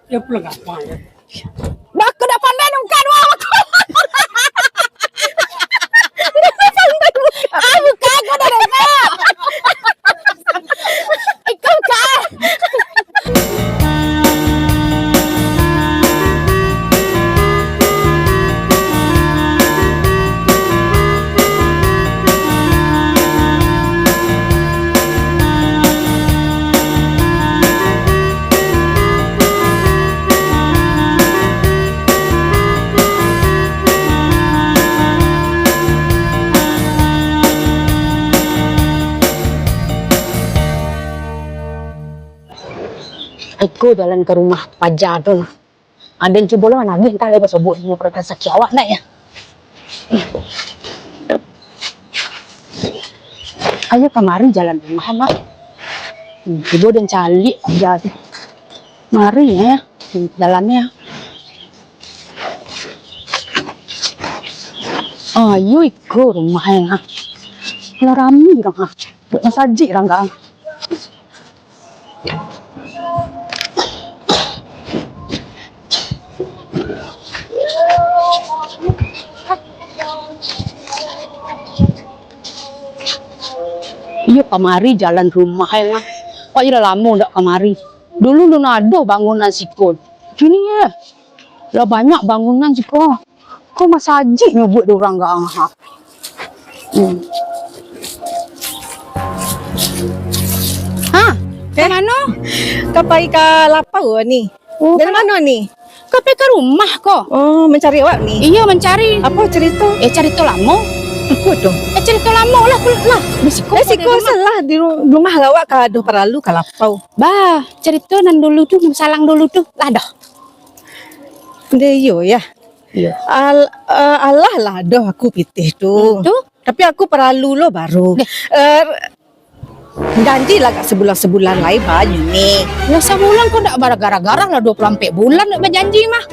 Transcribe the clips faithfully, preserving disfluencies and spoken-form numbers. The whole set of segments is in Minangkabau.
Dia pulang apa ya? Bako dak pandai nungkan, wah. Ah, bukan, kau dah dengar. Ikau bukan. Iko jalan ka rumah paja tu nah. Aden cubo lah managih, antah lai basobok inyo, pado rasaki awak ndak ya? Ayo kamari jalan rumah, Mak. Hmm, cubo den caliak paja tu. Mari ya, hmm, jalannyo. Ayo iko rumah ya. Lah rami urang ha. Buek masajik urang ka. Iyo kamari jalan rumah ai lah. Kok iyo lah lamo ndak kamari. Dulu lun ado bangunan siko. Kini yo lah banyak bangunan siko. Ko masajik nyo buek dek urang ka ha. Hmm. Ha, ka mano? Ka pai ka lapau ni. Oh, dari mano ni? Ka pai ka rumah ko. Oh, mancari awak ni? Iyo, mancari. Apo carito? Eh, carito lamo. Apo tu? Eh, carito lamo lah, lah. Di siko. Di siko salah, di ru-, rumah awak ka ado paralu ka lapau. Bah, carito nan dulu tu, nan salang dulu tu, lah doh. Deh, iyo, ya. Iyo. Al-, eh, alah lah doh aku pitih tu. Hmm, tu? Tapi aku paralu lo baru. Deh. Eh, janji lah agak sabulan-sabulan lai ba ni. Lah sabulan ko ndak bagara-gara lah duo puluah ampek bulan ndak bajanji mah.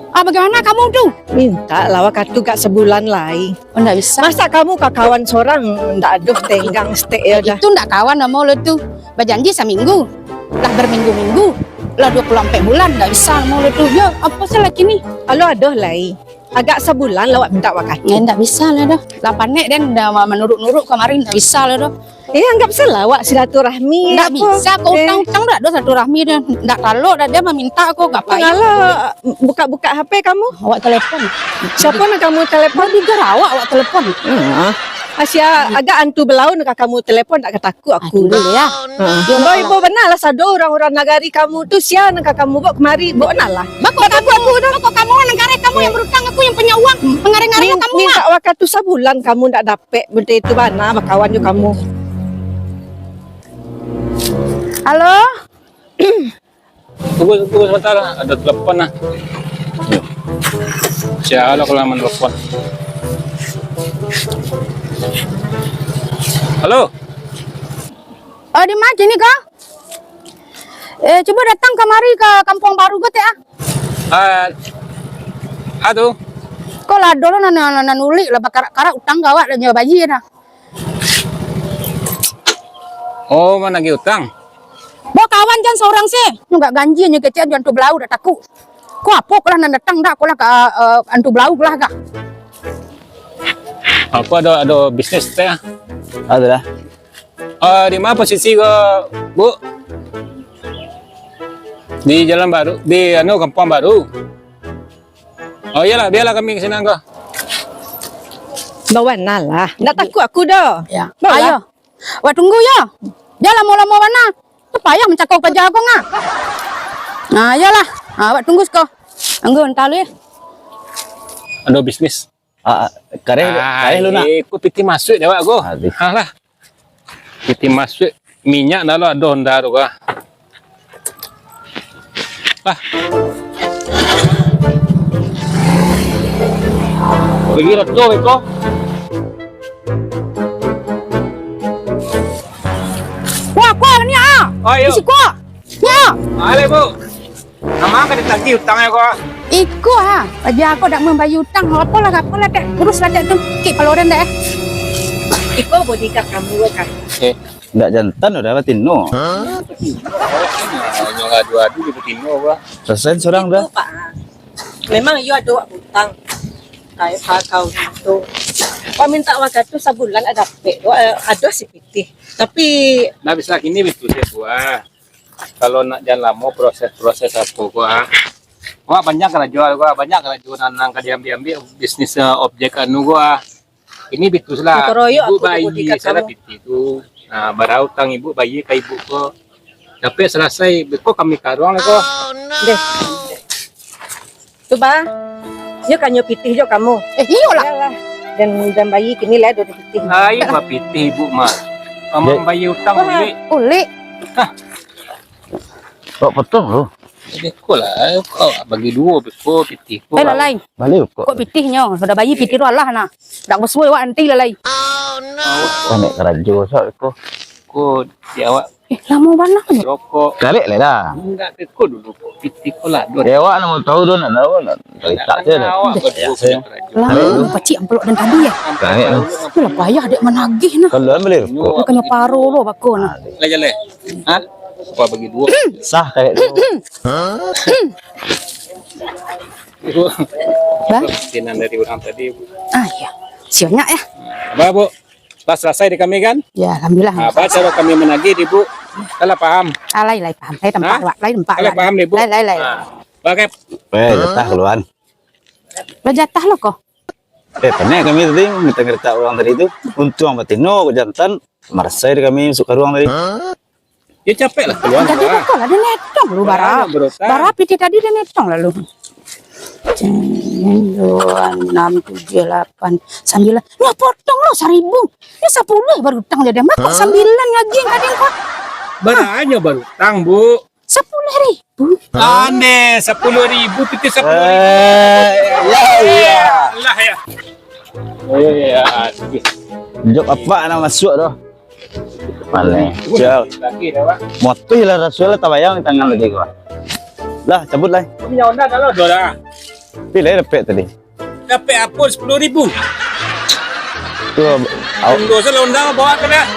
Ah, bagaimana kamu tu? Minta lah wakatu agak sabulan lai. Oh, ndak bisa. Masa kamu ka kawan sorang ndak adoh tenggang stek yo dah. Itu ndak kawan namo lo tu. Bajanji saminggu, lah berminggu-minggu, lah duo puluah ampek bulan, ndak bisa namo lo tu. Yo, apo salah kini? Alo adoh lai. Agak sabulan lah awak minta wakatu. Eh, ndak bisa lah doh. Lah panek den, ndak ma-, manuruk-nuruk kamari, ndak bisa lah doh. Eh, anggap salah awak silaturahmi. Ndak bisa, ko utang-utang dak ado silaturahmi den. Ndak talok dak dia maminta ko, gapai. Kalau buka-buka H P kamu? Awak telepon. Siapa nan kamu telepon? Di Garawak awak telepon. Hmm. Asia agak antu belau nak kamu telepon, dak kata Ku aku. Ah, tunggu dulu, ya. Ha. Ibo-ibo bana lah sado urang-urang nagari kamu tu, sia nan ka kamu bao kamari, bao bana lah. Bako kamu, bako kamu nan kareh kamu yang berutang, aku yang punya uang, mangareh-ngareh kamu. Minta wakatu sabulan kamu ndak dapek, benda itu bana bakawan jo kamu. Halo? Tunggu, tunggu sebentar, ada telepon lah. Siapa lah kalau menelepon? Halo? Oh, di ma kini ko? Eh, cubo datang kamari ka Kampuang Baru ko, Tek, ah. Ah, ah, tu. Ko lah dulu nan, nan, nan ulik lah, bakarak-karak utang gawak lah nyo bayia dah. Oh, managih utang? Bo kawan jan sorang se. Nyo gak ganjia nyo kecek jan tu belau dak takuk. Ko apo ko lah nan datang dak ko lah ka, eh, antu belau ko lah kah? Aku ado, ado bisnis teh. Ado lah. Eh, di ma posisi ko, Bu? Di Jalan Baru, di anu, Kampuang Baru. Oh iyolah, bialah kami ka sinan ko. Bawa nah lah. Ndak takuk aku doh. Ya. Bawa lah. Ayo. Awak tunggu yo. Jan lamo-lamo bana. Payah mancakau paja ko nga. Nah, iyolah. Ha, awak tunggu siko. Tunggu antah lu yo. Ado bisnis. Ah, ah, kareh, kareh lu nak. Eh, ko pitih masuak dek awak ko. Aduh. Alah. Pitih masuak minyak dah lo ado Honda tu kah. Ah. Pergi lah tu, Beko. Wah, kuah ni ah. Oh, iyo. Isi kuah. Ya. Alek, Bu. Amak ka ditagih utang yo ko? Iko ha, paja ko dak mambayia utang. Apolah, apolah, Tek. Uruslah, Tek, tu. Kik paloran dak, eh. Iko bodyguard kamu kan? Eh, ndak jantan udah batino. Inyo adu-adu di batino gua. Rasain surang dah. Pak. Memang iyo ado utang. Kayak kau tu. Kau minta wakatu sabulan ada dapek. Wah, ado si pitih. Tapi ndak bisa kini bitu sia gua. Kalau nak jan lamo proses-proses apo gua. Wah, banyak karajo gua, banyak karajo nan, nan ka diambiak-ambiak bisnis, eh, objek anu gua. Ini bitu lah. Ibu bayia salah pitih tu. Nah, bara utang ibu bayia ka ibu ko. Sampai salasai, beko kami karuang lah ko. Deh. Tu, Ba. Yo kanyo pitih jo kamu. Eh, iyolah. Iyolah. Dan, dan bayia kini lah duo pitih. Ai, ba pitih ibu mah. Amang bayia utang ulik. Ulik. Hah. Kok potong tu? Beko lah, kau bagi duo beko pitih ko. Eh, lalai. Balik kok. Kok pitihnyo? Sudah bayia pitih tu alah nah. Dak basuo awak nanti lalai. Panek karajo sak ko. Ko di awak. Eh, lamo bana nyo. Rokok. Karek lah dah. Enggak beko dulu kok pitih ko lah. Di awak nak tahu tu nak tahu nak. Cerita je dah. Awak berdua punya karajo. Lamo pacik amplop dan tadi ya. Karek tu. Alah payah dek managih nah. Kalau beli rokok. Bukannya paro lo bako nah. Lah jaleh. Hah? Apa bagi duo? Sah karek tu. Bah? Sinan dari urang tadi. Ah, iya. Sionyak ya. Ba, Bu. Lah salasai di kami kan? Ya, alhamdulillah. Ah, ba caro kami managih di Bu. Lah paham. Ah, lai, lai paham. Lai tampak awak, lai tampak awak. Lai paham di Bu. Lai, lai, lai. Ah. Ba, Kep. Eh, jatah kaluan. Lah jatah lo ko. Eh, panek kami tadi, minta ngeretak urang tadi tu. Untuang batino, ko jantan, marasai di kami masuk karuang tadi. Ya capek lah kaluar. Tadi tu lah, dia netong lu bara. Bara pitih tadi dia netong lalu. Duo, anam, tujuah, lapan, sambilan. Nyo potong lo saribu. Nyo sapuluah baru utang jadi. Mako sambilan lagi yang tadi ko. Bara nyo baru utang, Bu? Sapuluah ribu. Ande, sapuluah ribu, pitih sapuluah ribu. Eh, ya, ya. Lah, ya. Oh, ya, ya. Jok apak nak masuk tu. Mana? Siap. Motor lah Rasul lah, tabayang di tangan lagi gua. Lah, cabut lah. Kau punya Honda dah lah, dah lah. Tapi lah dapek tadi. Dapek apo sapuluah ribu? Tu, au- Honda salah Honda bawa ke dah.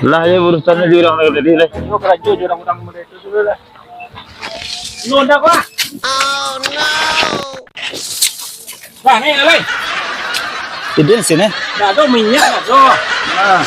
Lah, ya, urusan di urang tadi lah. Yo, karajo di urang-urang mereka dulu lah. Lu Honda kau ah? Wah, ni lah, lai. Itu di sini. Dah ada minyak, dah ada. Nah.